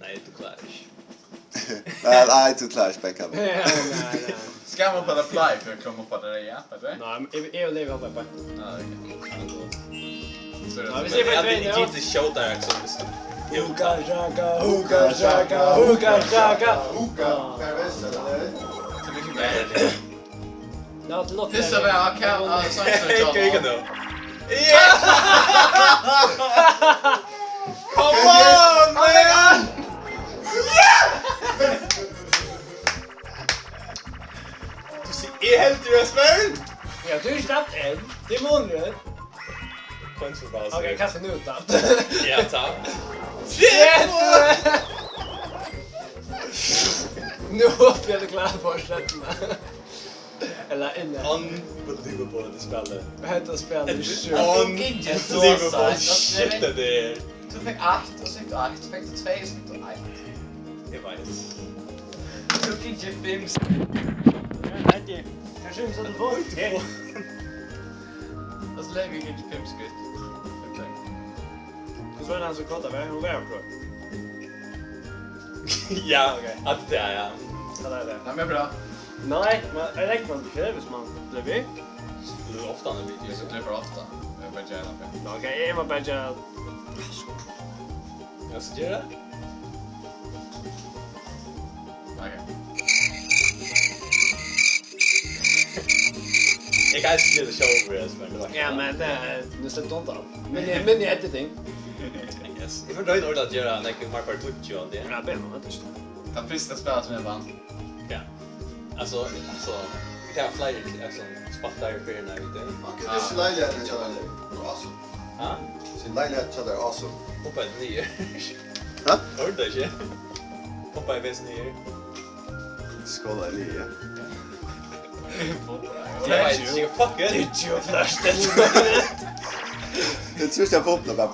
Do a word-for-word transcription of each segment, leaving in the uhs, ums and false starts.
Nei, tú klárar ikki. Nei, nei, tú klárar ikki, Benjamin. Ja, nei, nei. Skal man bara apply för att komma på det där, ja? Eller? Nei, men eg, eg og Levi hoppa bara. Ja, okej. Så Ja, vi det ser Jeg hadde faktiskt ikke gitt det showet der, så hvis du... Huka shaka, huka shaka, huka shaka. Huka, hver vest er det? så mycket bättre. Ja, til lukt. Pissa väl, ja, kan, ja, så är det Ikke, ikke så. nå. Yeah! Come on, man! Du sier, jeg helt i Vestmøren! Ja, du er ikke tapt enn. Det er måneden. Coins for Bowser. Ok, kanskje nå tapt. Ja, takk. Shit! Nå håper jeg du klarer å fortsette med. Eller inne. Unbelievable, det spillet. Hette spiller er sjukt. Unbelievable shit, det der. Du fick ett och så fick du ett, så fick du två och så fick du ett. Jeg vet. Du fick ju fem. Hette. Kanskje hun satt på. Och så lär vi inte fem skritt. Hvordan er han så kort av? Hun er jo kort. Ja, at det er, ja. Han er det. Ja, men bra. Nei, men jeg rekker man ikke hvis man blir vi. Du er ofte han er Det är video. så klipper ofta. Jag bara gör det. Ok, jeg må bare gjøre... Ja, så gjør det. Okej. Jeg kan ikke gjøre det sjovt, men det var ikke... Ja, men det er... Nå slett dumt da. Men jeg, men jeg editing. Yes. Jeg får røyne ordet at gjøre en ekkel Mark Park Twitch, jo, det. Ja, det er noe, det er ikke. Den första spelet som jag vann. Ja. Altså, altså, vi kan ha flere, altså, spalter i ferien her, vet du. Ok, det er så leilighet til kjøttet. Awesome. Ja? Sin leilighet til kjøttet er awesome. Hoppa et nye. Hæ? Hørte du ikke? Hoppa i vesen nye. Skål, Elie. Det var ikke fuck it. Did you flush that? Det tror jeg på åpne bare.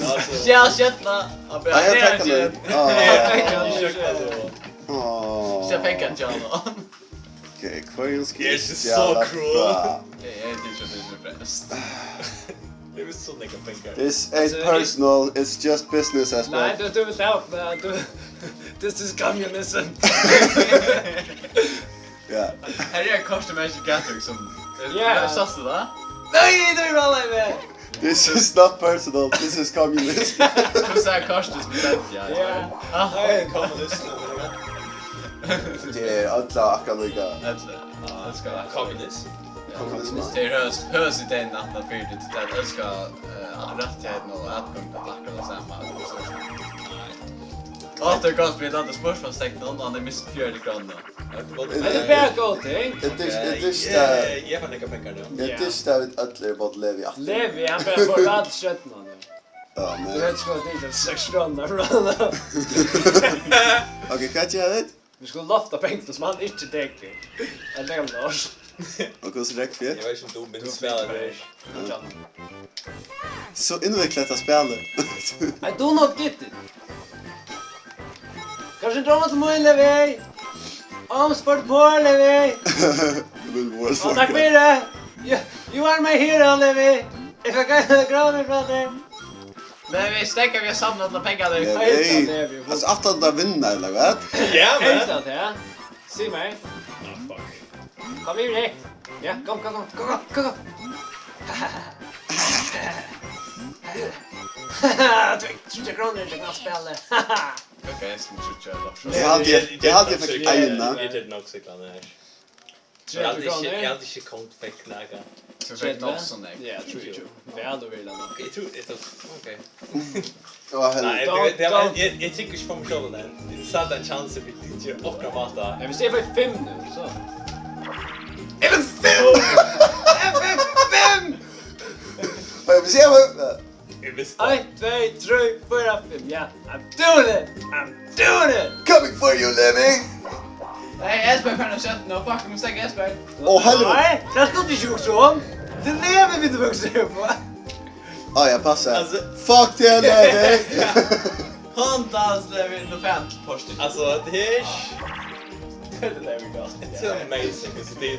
Altså, Ja, shit, la. Nei, jeg trekker den. Åh. Jeg trekker den. Åh. Så jeg fikk en John. Ok, hvør skal Det er ikke så cruel. Jeg er ikke så depressed. Det er visst sånn jeg kan tenke. This ain't personal, it's just business, Nei, Espen. du, du vil ta opp, men du... This is communism. Ja. Her er Custom Magic Gathering som... Ja. Har du sett det da? Nei, du er alene. This is not personal, this is communism. Du sier Custom Magic, ja. Ja. Ah, Hei, kommunist. Det er alle akkurat like. Elsker. Elsker. Kommunist. Kommunisme. Det er høyest, høyest ideen at man fyrer det til at elsker uh, rettigheten og adgang til akkurat det samme. Åh, det er godt, vi har tatt spørsmålstegn, og han er mistet fjørt i kroner. Men det er bare gode ting. It is, it is that, Jeg får nekka penger nå. it is that vi alle er både Levi at. Levi, han bare får alt skjøtten av det. Ja, Du men. vet ikke hva det er, seks kroner, bro. Ok, hva gjør det? Vi skulle lofta penger som han ikke tenker. Ja, det er Lars. Og hvordan rekker vi? Jeg vet ikke om du minns spillet der. Så innviklet av spillet. I do not get it. Kanskje dra meg til meg, Levi. Arms for the poor, Levi. Men hvor Og takk for det. You, you are my hero, Levi. Jeg fikk en grønne fra deg. Men vi stekker, vi har samlet alle pengene. Ja, Helt hey. av det, vi har Altså, at han da vinner, eller hva? Ja, Helt man. av det. Si meg. Ah, fuck. Kom igjen, Rick. Ja, kom, kom, kom, kom, kom, kom. Tjúgu krónur, eg kann spæla. Ok, jeg skal trykke det. Jeg hadde, jeg hadde fikk eina. Jeg trodde nok sikkert han er. Jeg hadde Tretivu ikke, jeg krónur. Hadde ikke kommet fikk noe. Så fikk nok sånn, jeg. Ja, tretivu. Væl og virðiliga nokk. Jeg tror, jeg tror, ok. Å, helvete. Nei, det, det, jeg, jeg, jeg trykker ikke på meg selv den. Det er sant en chance, vi trykker akkurat mat da. Ja, hvis jeg får fem nå, så. Er det fem? Fem, fem, fem! Og jeg vil si, jeg var... Jeg visste. Ein, tvey, trý, fýra, fimm. Ja, I'm doing it! I'm doing it! Coming for you, Levi! Nei, Espen kan ha skjønt nå. Fuck, du må stikke Espen. Å, helvete. Nei, det skal du ikke huske om. Det lever vi, du vokser på. Å, jeg passer. Altså- Fuck det, Levi! Han dans lever in the fan posten. Altså, det er ikke... Det er det vi kan. It's amazing. Altså, det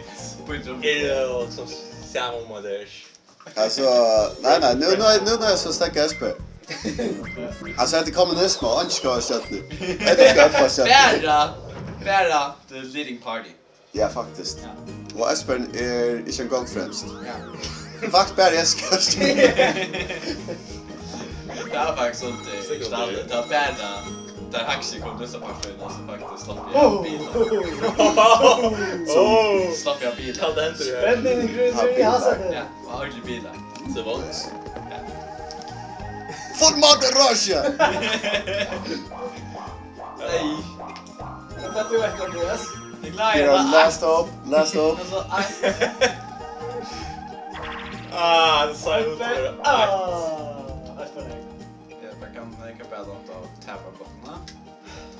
På intro. er jo som samme om det er. Altså, nei, nei, nå, nå, nå, nå er jeg så sterk Espen. Altso, hetta er kommunisma, og einki skal vera stjørnur. Hetta skal øll fáa stjørnur. Bara, bara the leading party. Ja, faktiskt. Ja. Og Esbern er ikki eingong fremst. Ja. Fakt bara, eg skal stjørnur. Tað var faktiskt sovorðið, eh, í staðin. Tað var bara, tá Haxi kom til Lissabonskúlan, so faktiskt slapp eg av bil. So slapp eg av bil. Hvat hendir her? Spenning grýtur í hasar. Ja, og ordentliga bilar. So vant. Ja. Formater Russia! Hey. Hvat er tú eftir, Andreas? Eg klári. Last up, last up. Altso, ei. Ah, tað sá út til at vera eitt. Ah, eitt fyri meg. Ja, man kann, man kann bara lata tapa blokkina.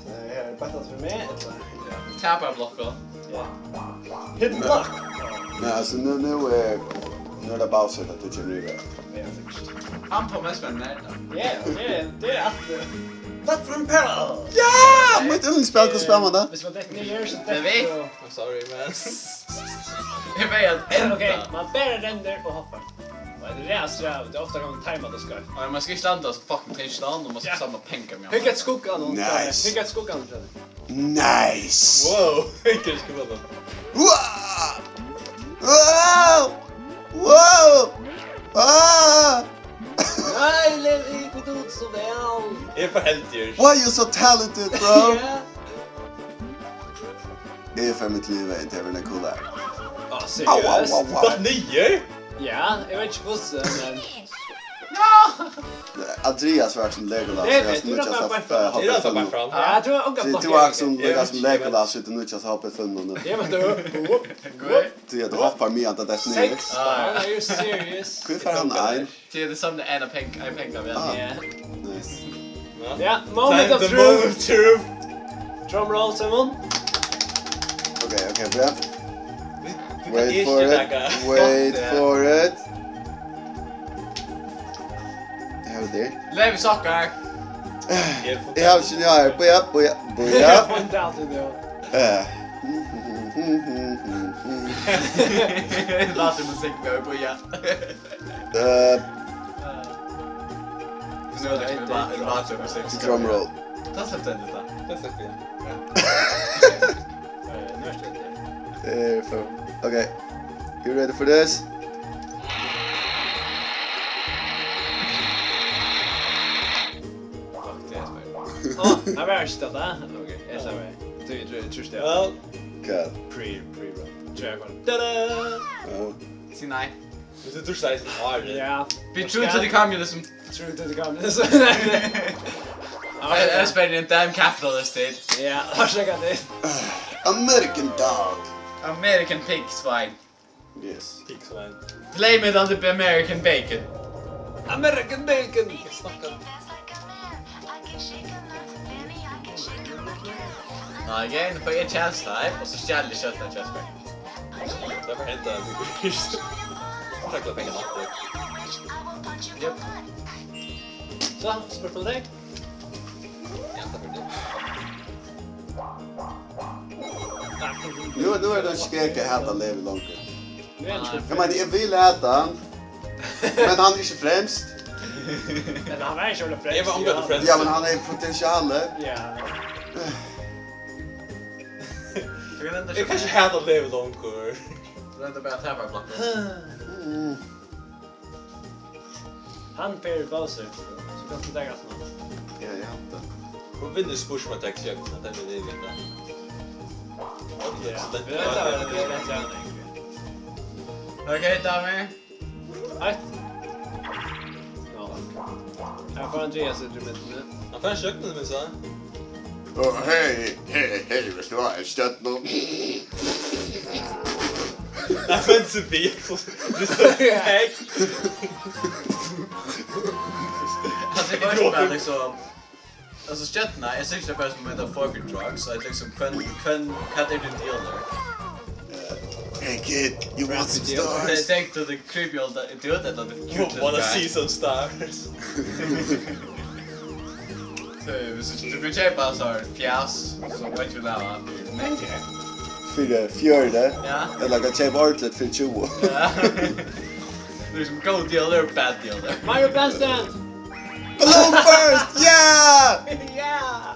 Eh, her er bøttan fyri meg, ella? Ja, tapa blokkin. Ja. Hit block! Men altso, nú, nú er, nú er tað Bowser, at tú kemur yvir. Ja, sikkurt. Hann på mest, men nei, da. Ja, tað er, tað er alt, eh, Block from Peril! Ja! Mítt yndlingsspæl, hvussu spælir man tað? Viss man dettur niður, so dettur man. I'm sorry, man. Eg veit at enda. Ok, man bara rennur og hoppar. Og ein ræðuliga, tað er ofta kann man tima tað skeivt. Ja, man skal ikki landa so fucking touchdown, og man skal samla pengar við. Hygg at skugganum. Nice. Hygg at skugganum. Nice. Wow, hygg at skugganum. Wow! Wow! Wow! Ah! Nei, Levi, tú ert so væl. Eg eri for heldigur. Why you so talented, bro? Ja. Eg fari mitt lív vegin til at vinna kula. Ah, au, au, seriøst? Au, au. Datt niður? Ja, eg veit ikki hvussu, men Andreas var sum Legolas. Eg veit, tú er nokk bara fram. Eg er nokk bara fram. Ja, tú er ongan. Tú er akkurát sum, líka sum Legolas, tú nýggja at hoppa í filmum. Eg veit, tú. Tí at tú hoppar meðan tað dettur niður. Seks, man, are you serious? Hví fær hann ein? Tí at tað samlar ein peng-, ein pengar við. Ah, nice. Ja, moment of truth. Drum roll, Simon. Ok, ok, bra. Wait for it. Wait for it. Her er tað. Levi sokkar. Eg havi ikki nýtt her. Bíða, bíða, bíða. Eh. Lata musikk vera, bíða. Eh. Drum roll. Tá slepti eg hetta. Tá slepti eg. Ja. Eh, nú ert tú eftir. Eh, so, ok. You ready for this? Fuck, tað er spennandi. Á, her var ikki tað. Ok, eg sá meg. Tú, tú, tú, tú, tú. Well. God. Pre, pre, bro. Dragon. Ta-da! Ja. Sig nei. Men tú trýstir eisini á, ja. Be true to the communism. True to the communism. Eg, eg spæli ein damn capitalist, dude. Ja, orsaka tað. American dog. American pig swine. Yes. Pig swine. Blame it on the American bacon. American bacon. Eg snakki. Nei, ok, nú fái eg chance time, og so stjali eg skjótt ein chance back. Tað var hent, at tú fekk nakrar pengar aftur. Jep. So, spurt um teg? Ja, takk fyri tað. Nú, nú er tað skrekk at hata Levi longur. Eg meini, eg vil hata hann, men hann er ikki fremst. Men hann var ikki fremst. Eg var ongantíð fremst. Ja, men hann hevur potensial. Ja. Eg kann ikki hata Levi longur. Tú endar bara at tapa blokkina. Mm. Hann fer í Bowser, so kanst tú taka aftur hann. Ja, eg haldi. Hon vinnur Spush My Tax Jøgn, at tað er det, vita. Ok, ja. So tað er, ja, tað er, ja. Ok, damer. Eitt. Ja. Her fær Andreas eitt í midten. Hann fær sjøknum, vil eg siga. Hey, hey, hey, veitst tú hvat, ein stjørna. Offensive vehicle. This is heck. Altso, eg veit ikki, men liksom, altso, stjørna, eg synist, tað er bara sum ein metafor fyri drugs, so at liksom, hvønn, hvønn, hvat er tín dealer? Hey kid, you want some stars? Take, take to the creepy old dude, ella the cute little guy. Wanna see some stars? So, viss tú, tú kanst keypa so her fjas, so veit tú hvat fyri nakað. Fyri fjøruti? Ja. Ella kanst keypa ordiligt fyri tjúgu. Ja. Tað er sum good deal, tað er bad deal, tað. Mario Bandstand! Balloon burst! Yeah! Ja!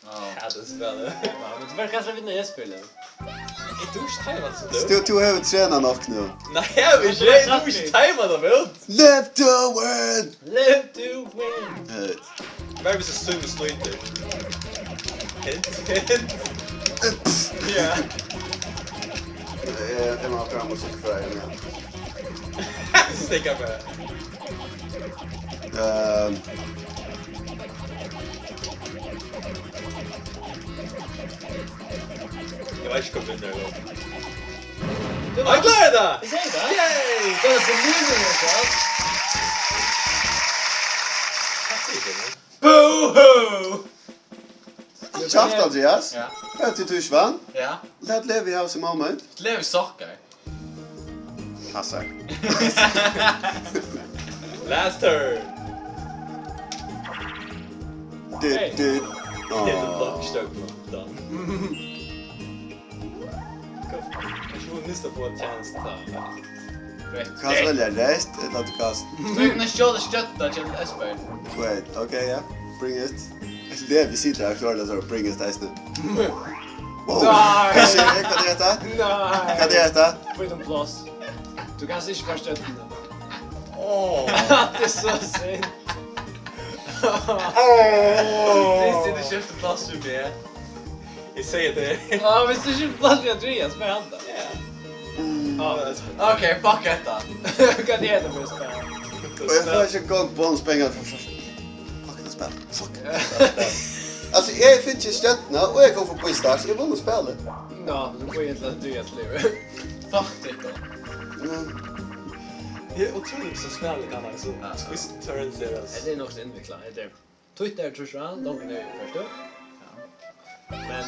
Ja, tað spælir. Ja, men tú fert kanska at vinna, eg spæli. Eg dugir ikki teima so. Tú, tú hevur trenað nokk nú. Nei, eg havi ikki, eg dugir ikki teima tað vel. Live to win! Live to win! Hey. Bara hvis eg svømmi og snýtur. Hint, hint. Ups. Ja. Eg, eg má prøva musikk før eg er med. Stikka bara. Ehm. Eg veit ikki hvat vinnar er. Tú vann. Eg kláraði tað! Eg segði tað. Yay! Tað er for mínum, ja. Takk fyri tað. Boo-hoo! Kjaft, Andreas. Ja. Hvat er tú ikki vann? Ja. Lat Levi hava seg moment. Levi sokkar. Passar. Last turn. Dit, hey. Dit. Get the fuck stuck, man. Done. Kanskje du har lyst til å få en tjeneste, da. Kanst velja rest, ella du kanst. Tú kan stjåla støtta til Espen. Wait, ok, ja. Bring it. Levi situr her og klárar at bring it eisini. Wow. Nei. Hvat er, hvat er hetta? Nei. Hvat er hetta? Freedom Plus. Tú kanst ikki fara støttini. Åh. Tað er so synd. Åh. Tað er so synd, tú skiftir plass við meg. Eg sigi tað. Ja, hvis tú skiftir plass við Andreas, men hann tá. Ja. Mm. Ja, ok, fuck hetta. Hvat er hetta fyri spæl? Og eg fái ikki gong bonus pengar for, for, fuck hetta spæl. Fuck. Altso, eg fái ikki stjørnuna, og eg kom forbi start, eg vunnu spælið. Ja, tú fært ikki til at dø, Levi. Fuck, tykkum. Mm. Tað er ótrúligt, hvussu spælið kann, altso, ja, twist turns er, altso. Hetta er nokk so innviklað. Hetta er Twitter, trýstir tú, longur niður, fert tú. Ja. Men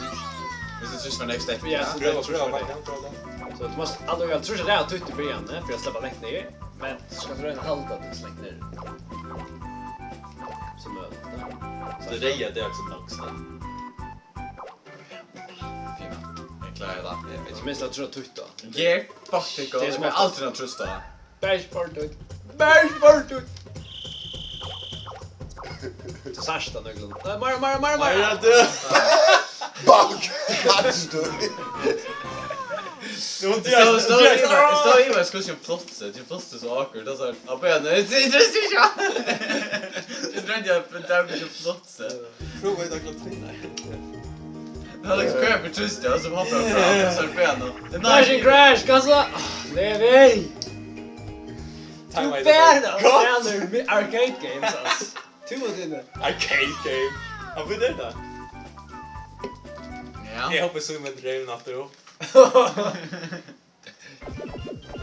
hvis tú trýstir next step. Ja, so prøva, prøva, prøva. So tú mást altíð trýsta á Twitter í byrjanini, eh, fyri at sleppa langt niður. Men so skalt tú royna at halda teg so langt niður sum møguligt, ja. So reyða, tað er altso nokk, so. Fínt. Eg klári tað. Eg veit ikki. Minst at trýsta Twitter. Ger, fuck, tað er sum eg aldri havi trýstað. Bæsj, fartu. Bæsj, fartu. Tú sært tað nøkulunda. Nei, meira, meira, meira, meira. Meira, tú. Bang! Sært tú. Nú, so, so, so, so, so, plotse. Tú plotse so awkward. Tað er so, á, bøn, tað er, tað er ikki. Eg royndi at, men tað er ikki plotse. Prøva at klára tað. Tað er líka kópi trýst, ja, sum hoppar fram, so er bøn. Crash and Crash, hvat so? Ah, Levi! Tú bara spælir mi-, arcade games, ass. Tú og tíni. Arcade game. Hvat er tað? Ja. Eg hoppi so í ein dreym aftur upp.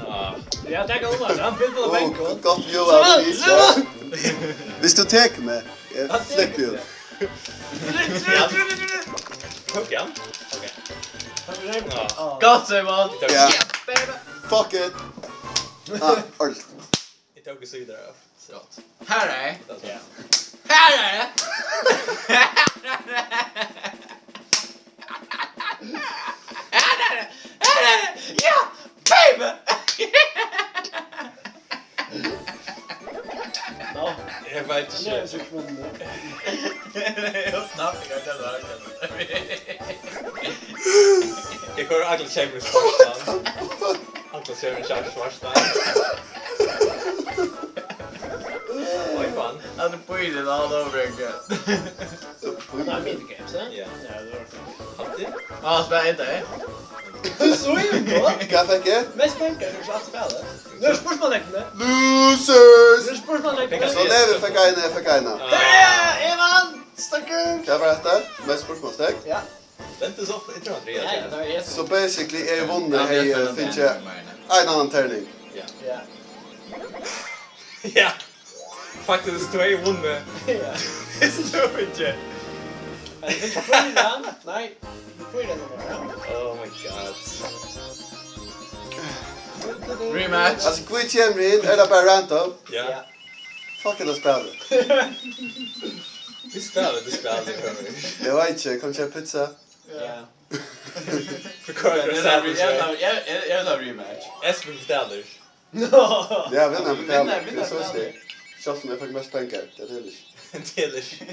Ah. Ja, takk, Omar. Hann vil bara, ó, banga. Gott view av Peach, ja. Hvis du tekur meg, eg flippi út. Ja. Tók eg hann? Ok. Takk fyri tað. Ah. Gott, Simon. Takk. Ja. Yes, baby. Fuck it. Ah, alt. Eg tók í síðuna av. Gott. Her er. Ja. Her er. Her er. Her er. Ja, baby. Nå. Eg veit ikki. Nei, so sum. Eg havi knappt ikki høyrt tað. Eg koyri allar kemur í svartan. Allar kemur í svartan. Oj, fan. Hann er búgvin all over again. Hann er minigames, eh? Ja. Ja, tað var fint. Altíð? Ah, spæl eitt, eh? So er tað gott. Hvat fekk eg? Mest pengar, tú skalt spæla. Nú er spurt, man leggur ned. Losers! Nú er spurt, man leggur ned. So Levi fekk eina, eg fekk eina. Ah. Ja, eg vann! Stakkars! Hvat var hetta? Mest spurt, man stekk? Ja. Vent, so, eg trúði Andreas. Ja, ja, tað var eg. So basically, eg vunni, ja, hevði eg fingið ein annan terning. Ja. Ja. Ja. Faktiskt, tvey vunnu. Ja. Tað stóð ikki. Men tað er fýra. Nei, fýra nummar, ja. Oh my god. Rematch. Altso, hví kemur inn? Er tað bara random? Ja. Ja. Fuck, er tað spælið? Vit spæla, vit spæla, vit spæla. Eg veit ikki, kom, keyp pizza. Ja. Ja. Forklára. Ja, tað er, ja, tað er, ja, ja, tað er rematch. Espen betalir. Ja, vinnar betalir. Vinnar, vinnar betalir. Tað er so styrt. Sjálvt um eg fekk mest pengar, tað telur ikki. Tað telur ikki.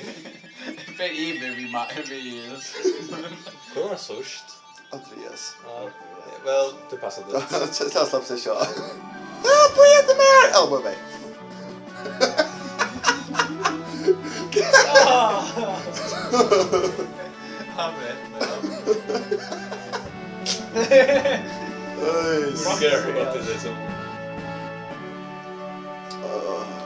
Fer yvir við ma-, við Hvør var síðst? Andreas. Ja, vel, tú passar tað. Tað slapp seg sjá. Ah, bíða eftir mær! Elbow way. Hann veit, men Oj, Fuck, eg er for gott til tað, so.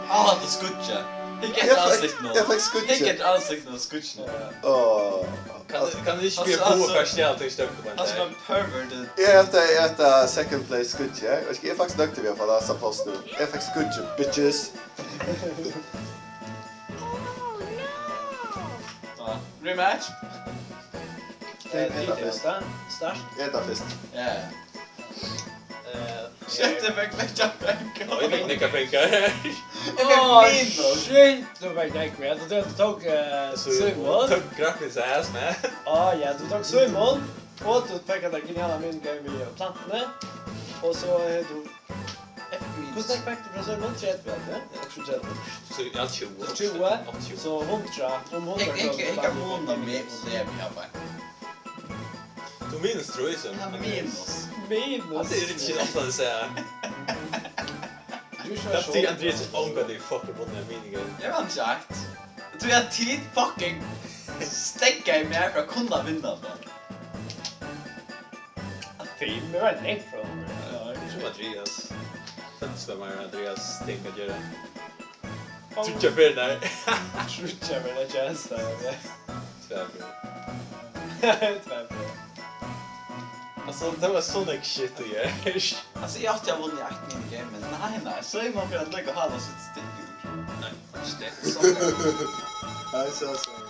Ah, tað skýggið. Hygg eftir ansiktinum. Eg fekk skýggið. Hygg eftir ansiktinum á skýgginum. Åh. Kann, kann tú ikki bíða, altso, búa, altso, fyrst eg altso støkk, men hann sum ein pervert. Eg ætli, eg ætli second place skýggið. Eg veit ikki, eg eri faktiskt nøgdur við at fáa lasta pláss nú. Eg fekk skýggið, bitches. Ja, rematch. Tey, tey eta fyrst. Start. Eta fyrst. Ja. Eh, Skjótt, eg fekk nakrar pengar. Oj, eg fekk nakrar pengar. Eg fekk minus. Shit, tú fekk nakrar. Tú tók, tú tók, eh, Símun. Símun. Tók gratis ass, man. Á, ja, tú tók Símun. Og tú fekk hetta geniala minigame við plantuni. Og so hevur tú Hvussu nógv fekk tú frá Símun? Tretivu, ja? Eg fekk tretivu. So, ja, tjúgu. Tjúgu. Tjúgu. So hundrað, um hundrað krónur. Eg, eg, eg kann muna meg og Levi her, bara. Tú minus trý, so. Ja, minus. Minus. Ja, tað er ikki ofta, tú sigur. Tú er so sjálv. Tað er Andreas, ongantíð eg fucking vunnið ein minigame. Eg vann ikki eitt. Eg trúði, at tit fucking steðgaðu mær frá at kunna vinna tað. Fimm, eg var langt frá honum. Ja, eg trúði, Andreas. Føddur var Andreas ting at gera. Tríggjar ferðir, nei. Tríggjar ferðir, nei, tjúgu, ja. Tvær ferðir. Tvær ferðir. Altso, tað var so nógv shit, tú ger. Altso, eg átti at vunnið eitt minigame, men nei, nei, so er man fyri at leggja hala sitt stikk út. Nei, fuck stikk. Nei, so, so.